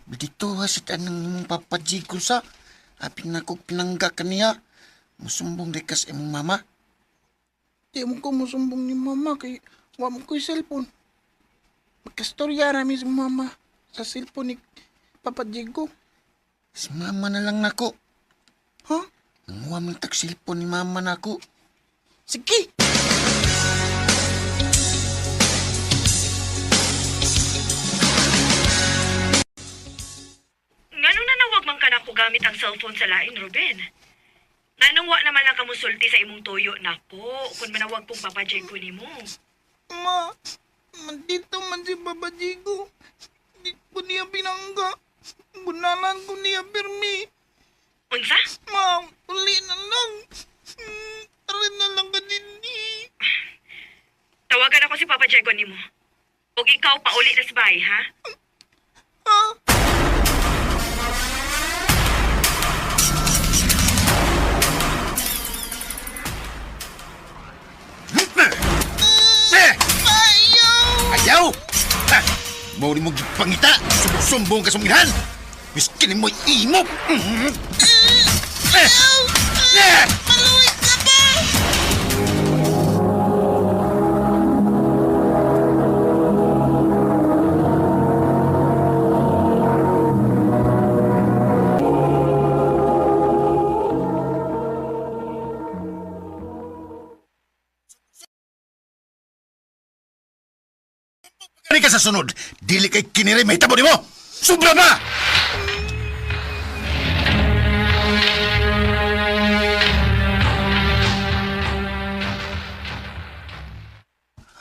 Dito ha sa tanang imong papajigo sa. Apin na kog pinangga kaniya. Musumbong di kas imong mama. Di mo ko musumbong ni mama kay wa mo ko'y cellphone. Magkastorya rami si mama sa cellphone ni Papa Diego. Si mama na lang nako. Ha? Nanguha man tag cellphone ni mama nako. Sige! Nganong nanawag man ka nako gamit ang cellphone sa lain, Ruben? Nganong wa naman lang kamusulti sa imong tuyo nako kung manawag pong Papa Diego nimo. Ma, mandito man si Papa Diego. Di ko niya pinangga. Bunalan ko niya pirmi. Unsa? Ma, uli na lang. Aray na lang ka din. Tawagan ako si Papa Diego nimo. Ug ikaw pauli na sa bahay, ha? Ha? Eh! Ayaw! Ayaw! Ha! Mao ni mo gipangita! Sumbong ka sa mong inahan! Miskin mo imo! Mm. Eh! Eh! Maluwig ka ba? Kani ka sa sunod, dili kay kiniri mahitabo nimo. Sobra ba?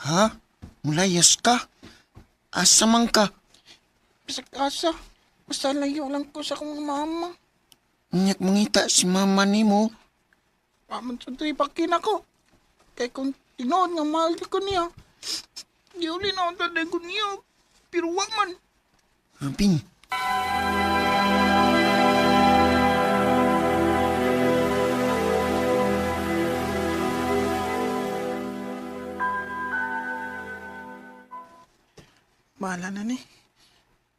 Ha? Mulayas ka? Asa man ka? Bisag asa. Basta layo lang ko sa akong mama. Nyak mangita si mama nimo. Paman sa tripakin ako. Kay kung tinuod nga mahal ko niya, giuli na ang taday ko niya. Pero wag man. Robin. Bahala na ni.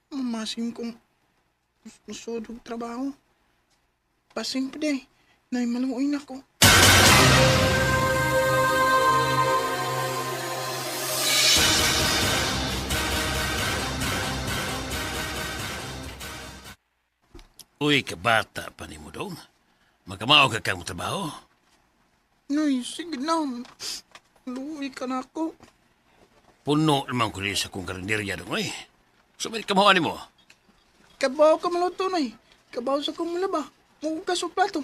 Mamasim kong musod og trabaho. Pasing pa day. Nay, maluoy na ko. Uy, kabata pa ni mo dong. Magkamao ka kang trabaho. Nay, sige na. Luoy ka na ako. Puno naman ko rin sa kong karinderya dong, ay. So, may kamahoan ni mo. Kabaw ka maluto, nay. Kabaw sa kong mulaba. Mugas og plato.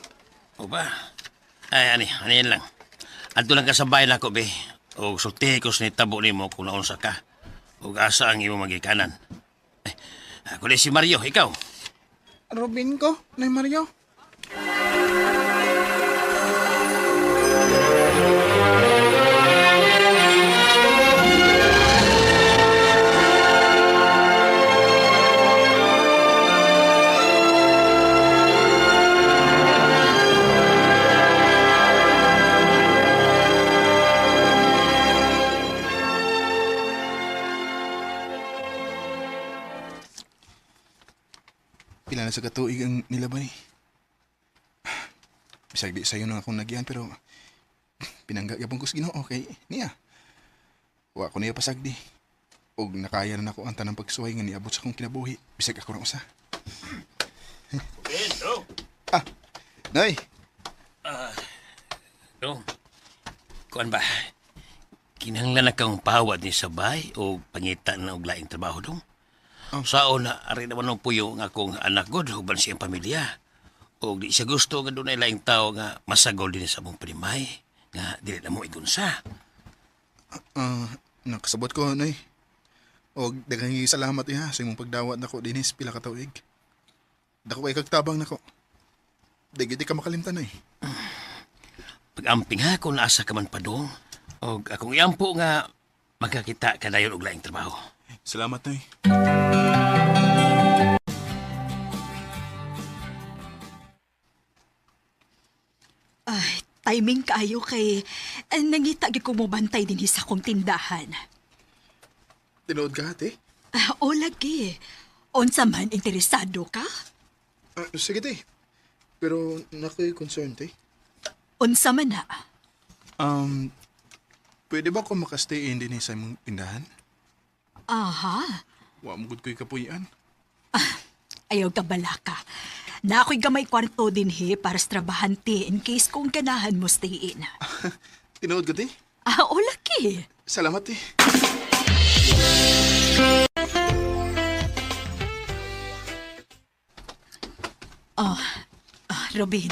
O ba? Ay, ani, ani yan lang. Adto lang ka sa bahay nako, be. O sultihi ko sa nitabo nimo kung naunsa ka. O asa ang imong magikanan. Eh, ako ni si Mario, ikaw. Robin ko, Nay Mario. Pila na sa katuig ang nilabay. Bisag di sayo nang akong nagyan pero pinangga gyapon ko sa Ginoo kay niya. Wa ko niya pasagdi. Og nakaya na nako ang tanang pagsuway nga niabot sa akong kinabuhi bisag ako ra usa. Pedro. Ah, Nay. No. Kuan ba? Kinahanglan na kang pawad ni sabay o pangita na og laing trabaho dong. Oh. Sao na ari naman ang puyo nga akong anak god uban siyang pamilya. O di siya gusto nga dunay laing tao nga masagol din sa among primay nga dili na mo igunsa. Nakasabot ko, Nay. Og daghang salamat iha sa imong pagdawat nako dinis pila ka tuig. Dako kay kagtabang nako. Di gid ka makalimtan, Nay. Pag-amping ha kung naasa ka man pa dong. Og akong iampo nga magkakita ka dayon og laing trabaho. Salamat, Nay. Ay, timing kaayo kay nangita gyud ko mobantay dinhi sa akong tindahan. Tinuod ka, ate? Ah, o lagi. Unsa man interesado ka? Sige, te. Pero nako'y concern, te. Unsa man na? Pwede ba ko makastay in din sa imong tindahan? Aha. Wa mo gud ko'y kapuy-an. Ayaw ka balaka. Na ako'y gamay kwarto dinhi para sa trabahante in case kung ganahan mo stay in. Tinuod ka, te? Ah, o lagi. Salamat, te. Ah, Robin,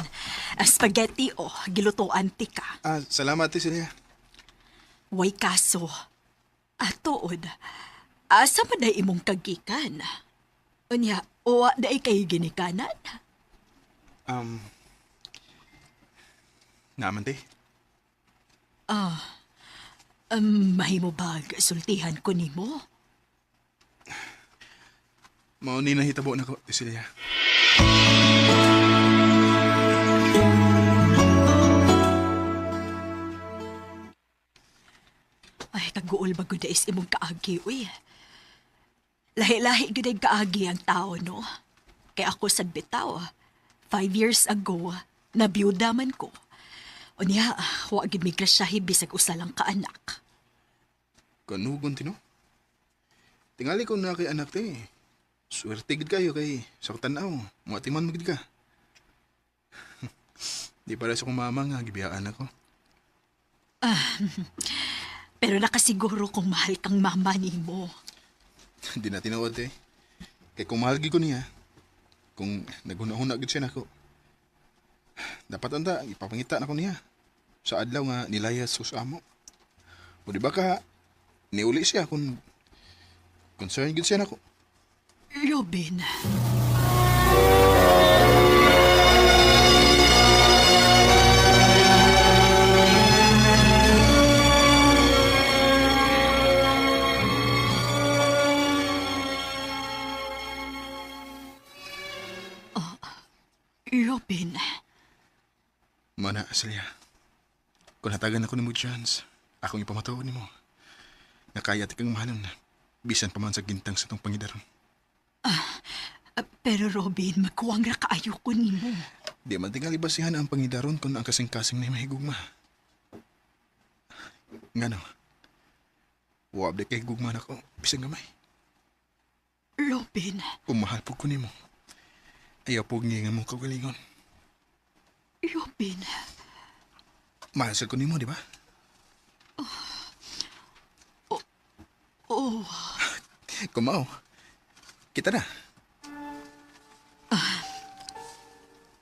spaghetti o gilutuan ti ka. Ah, salamat, te, Celia. Way kaso. Ah, tuod. Asa man day imong kagikan? Unya, uwa day kay ginikanan? Naman, te. Mahimo bag sultihan ko nimo? Mao ni nahitabo nako, te Celia. Ay, kaguol ba gud is imong kaagi, uy. Lahi-lahi gud ay kaagi ang tao, no? Kay ako sad bitaw, 5 years ago, nabiyuda man ko. Unya, wa gid mi grasyahi bisag usa lang ka anak. Kanugon, tino. Tingali ko na kay anak, te. Swerte gid kayo kay sa tanaw. Muatiman mo gid ka. Di para sa kong mama nga gibiyaan ako. Pero nakasiguro kung mahal kang mama nimo. Di na tinuod, te. Kay kung mahal gid ko niya, kung naghuna-huna gid siya nako. Dapat anda ipapangita nako niya. Sa adlaw nga nilayas ko sa amo. O di ba ka niuli siya kung concern gid siya nako. Robin. Robin, Mana, Celia. Kung hatagan ako nimo chance, akong ipamatuod nimo. Nakaya ti kang mahalon. Bisan pa man sa gintang sa tong pangidaron. Pero Robin, magkuwang ra kaayo ko nimo. Di man tingali basihan ang pangidaron kung ang kasing-kasing na mahigugma. Ngano? Wa abdi kay gugma nako, bisan gamay. Robin, Kung mahal po ko nimo. Ayaw po nga mo kagalingon. Robin. Mahal sa ko nimo, di ba? Oh, Kumao. Kita na.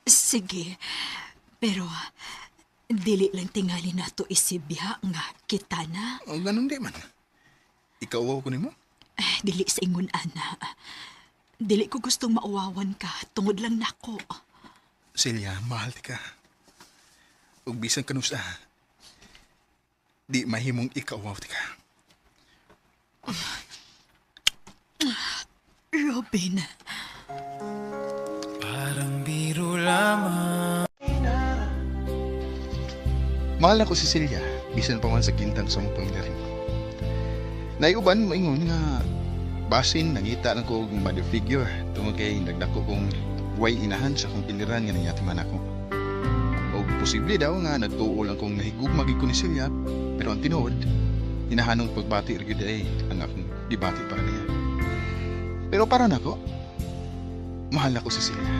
Sige. Pero dili lang tingali nato isibya nga kita na. O ganun di man. Ikaw ko nimo? Eh, dili sa ingon ana. Dili ko gustong mauwawan ka tungod lang nako. Celia, mahal ti ka. Ug bisan kanusa, di mahimong ikaw ti ka. Robin. Parang biro lamang. Mahal na ko si Celia, bisan pa man sa gintang sa mong pangidaron. Naiuban moingon nga basin nangita lang ko og mother figure tungod kay nagdako kong way inahan sa akong piliran nga nangyatima nako. Og posible daw nga nagtuo lang kong nahigugma gid ko ni Celia, pero ang tinuod, hinahanong pagbati ra gyud ay ang akong gibati para niya. Pero para nako, mahal nako si Celia.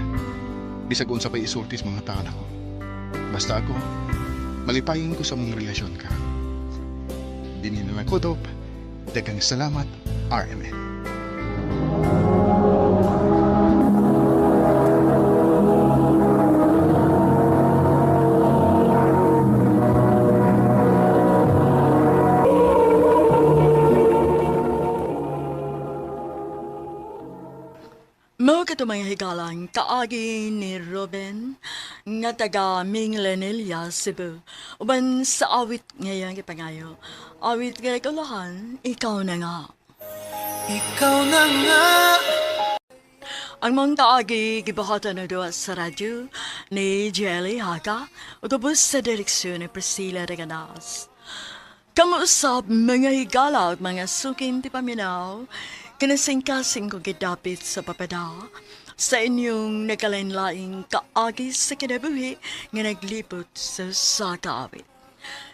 Bisag unsa pa'y isulti sa mga tao nako. Basta ako, malipayin ko sa mong relasyon ka. Dinhi na lang ko, Dop. Daghang salamat, RMN. Mao kato mga higalang kaagi ni Robin nga taga Minglanilla, Cebu. Uban sa awit ngayong ipangayo. Awit nga ikulahan, ikaw na nga. Ikaw na nga. Ang mga kaagi gibuhatan na duwa sa radyo ni Jelly Haka ug ubos sa direksyon ni Priscilla Reganas. Kamuusap mga higala ug mga sukin ti paminaw, kinasingkasing ko gidapit sa papada sa inyong nagkalain-laing kaagi sa kinabuhi nga naglipot sa sakaawit.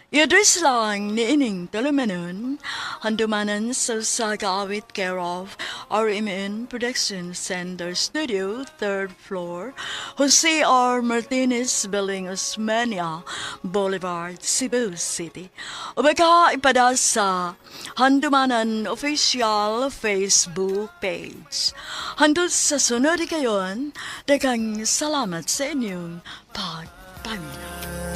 I-address lang ni ining tulumanon, handumanan sa Sagaawit care of RMN Production Center Studio, 3rd floor, Jose R. Martinez Building, Osmeña Boulevard, Cebu City. O baka ipada sa Handumanan Official Facebook page. Handot sa sunod kayon, daghang salamat sa inyong pagpaminaw.